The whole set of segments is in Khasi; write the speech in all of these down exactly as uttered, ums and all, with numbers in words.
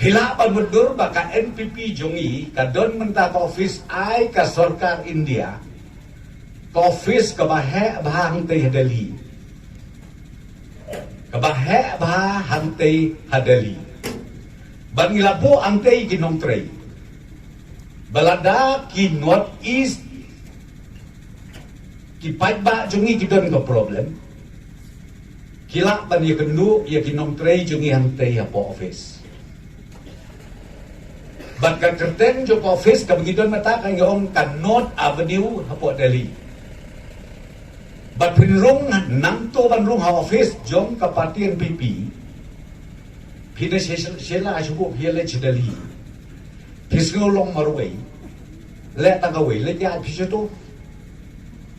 Phi lah ban mutdur ba ka N P P jong ngi ka don mynta ka office ai ka sorkar India, ka office kaba heh bha hangtei ha Delhi, kaba heh bha hangtei ha Delhi. Ban ngi la buh hangtei ki nongtrei ba lada ki North East, ki paidbah jong ngi ki don ka problem, ki lah ban ïakynduh ïa ki nongtrei jong ngi hangtei hapoh office. Bad ka kyrteng jong ka office kaba ngi don mynta ka ngi ong ka North Avenue hapoh Delhi. Bad phin rung, nangto ban rung ha office jong ka party N P P, phi da sha, sha la shuh phi leit sha Delhi. Phi sngew long marwei. Leh tang kawei, leh ïa phi sha to.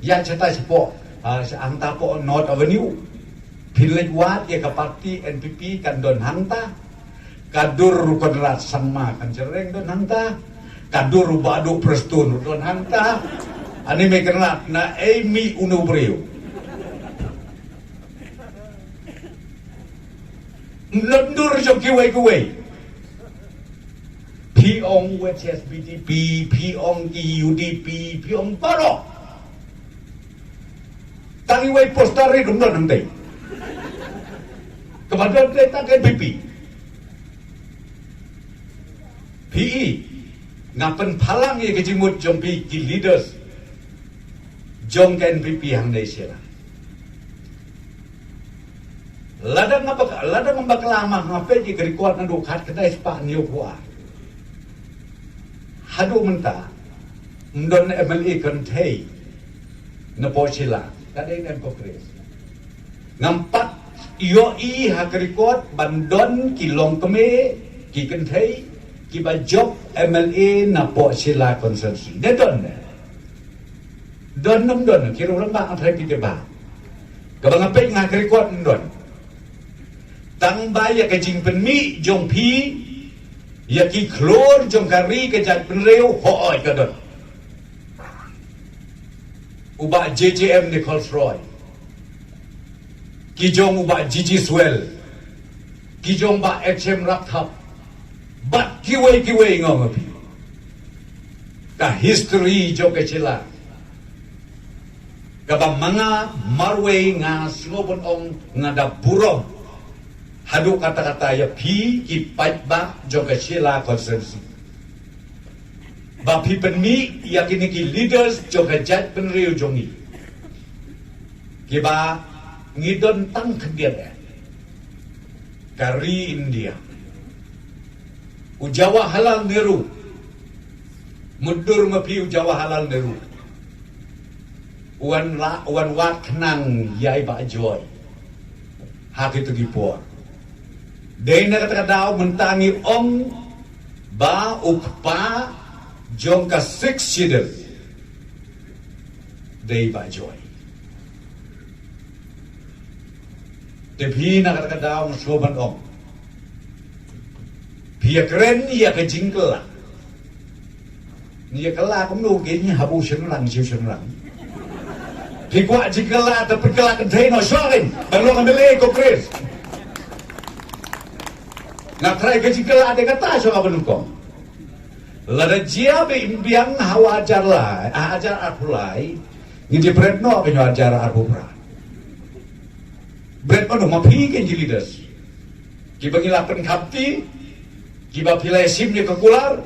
Ïa sha ta sha poh, ah, sha hangta poh North Avenue. Phin leit wad ïa ka party N P P kan don hangta. Ka dur u Conrad Sangma kan jreng don hangta. Ka dur u Bah Duh Prestone don hangta. Ani me Conrad na ei mi unu briew. Mlot dur jong kiwei kiwei. Phi ong West B T P, phi ong ki U D P, phi ong baroh. Tang iwei poster ri dum don hangtei. Kaba don te tang N P P. Phi i, nga pynphalang ïa ka jingmut jong phi ki leaders jong ka N P P hangne sha la. Lada nga bak-, lada nga bakla ma nga peit ïa ka record naduh khatkhyndai spah hynñiewphew ar haduh mynta, ym don M L A kynthei napoh Shillong, ka dei ne em Congress. Ngam pat ïohi ha ka record ban don ki longkmie, ki kynthei kiba jop M L A napoh Shillong constituency. Dei don ne? Don ne ym don, ki rung rangbah nga tharai phi te ba. Kaba nga peit nga ka record ym don. Tang ba ïa ka jingpynmih jong phi ïa ki khlur jong ka ri ka jaitbynriew, hooid ka don. U Bah J J M Nichols Roy, ki jong u Bah G G Swell, ki jong Bah H M Rapthap, bad kiwei kiwei, nga ong ïa phi. Ka history jong ka Shillong kaba ma nga marwei nga sngew ban ong nga da burom haduh katta katta ïa phi ki paidbah jong ka Shillong constituency, ba phi pynmih ïa kine ki leaders jong ka jaitbynriew jong ngi, kiba ngi don tang khyndiat eh, ka ri India. U Jawaharlal Nehru, mutdur ma phi u Jawaharlal Nehru, u wan la, u wan wad khnang ïa i Bah Joy ha kito ki por. Dei na kata ka daw mynta ngi ong ba u kpa jong ka Sixth Schedule dei Bah Joy. Te phi na kata ka daw nga sngewbha ban ong, phi ïakren ïa ka jingkylla. Ngi ïakylla kumno, ngi habu shynrang, shu shynrang. Phi kwah jingkylla, te pynkylla kynthei noh, shuwa kein ban long M L A Congress. Nga trai ka jingkylla de kata shuwa ban long kong. Lada jia ba im biang ha u hajar lai, ha hajar arphew lai, ngin ji bret noh ka hajar arphew phra. Bret noh ma phi ki leaders kiba ngi la pynkhapti, kiba phi la ïasim ïa ka kular.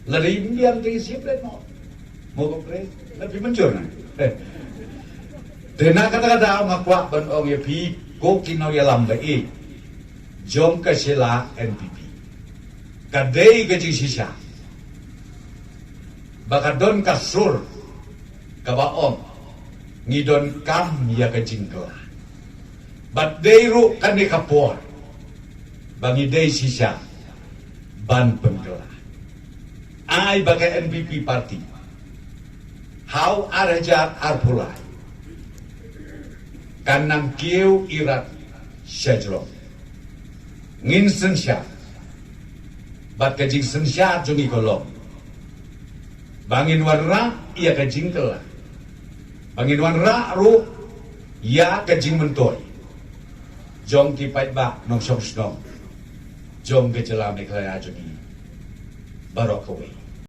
Lada im biang te ïasim bret noh. Mo ko pre, la phi mynjur na. Eh. Te na kata ka daw nga kwah ban ong ïa phi ko ki nongïalam ba ïeit jong ka Shillong N P P. Ka dei ka jingshisha ba ka don ka sur kaba ong ngi donkam ïa ka jingkylla. Bad dei ruh kane ka por ba ngi dei shisha ban pynkylla. Ai ba ka N P P party ha u ar hajar arphew lai kan nang kiew irat sha jrong. Ngin synshar, bad ka jingsynshar jong ngi ka long ba ngin wanrah ïa ka jingkylla, ba ngin wanrah ruh ïa ka jingmyntoi jong ki paidbah nongshong shnong. jong ka jylla Meghalaya jong ngi baroh kawei.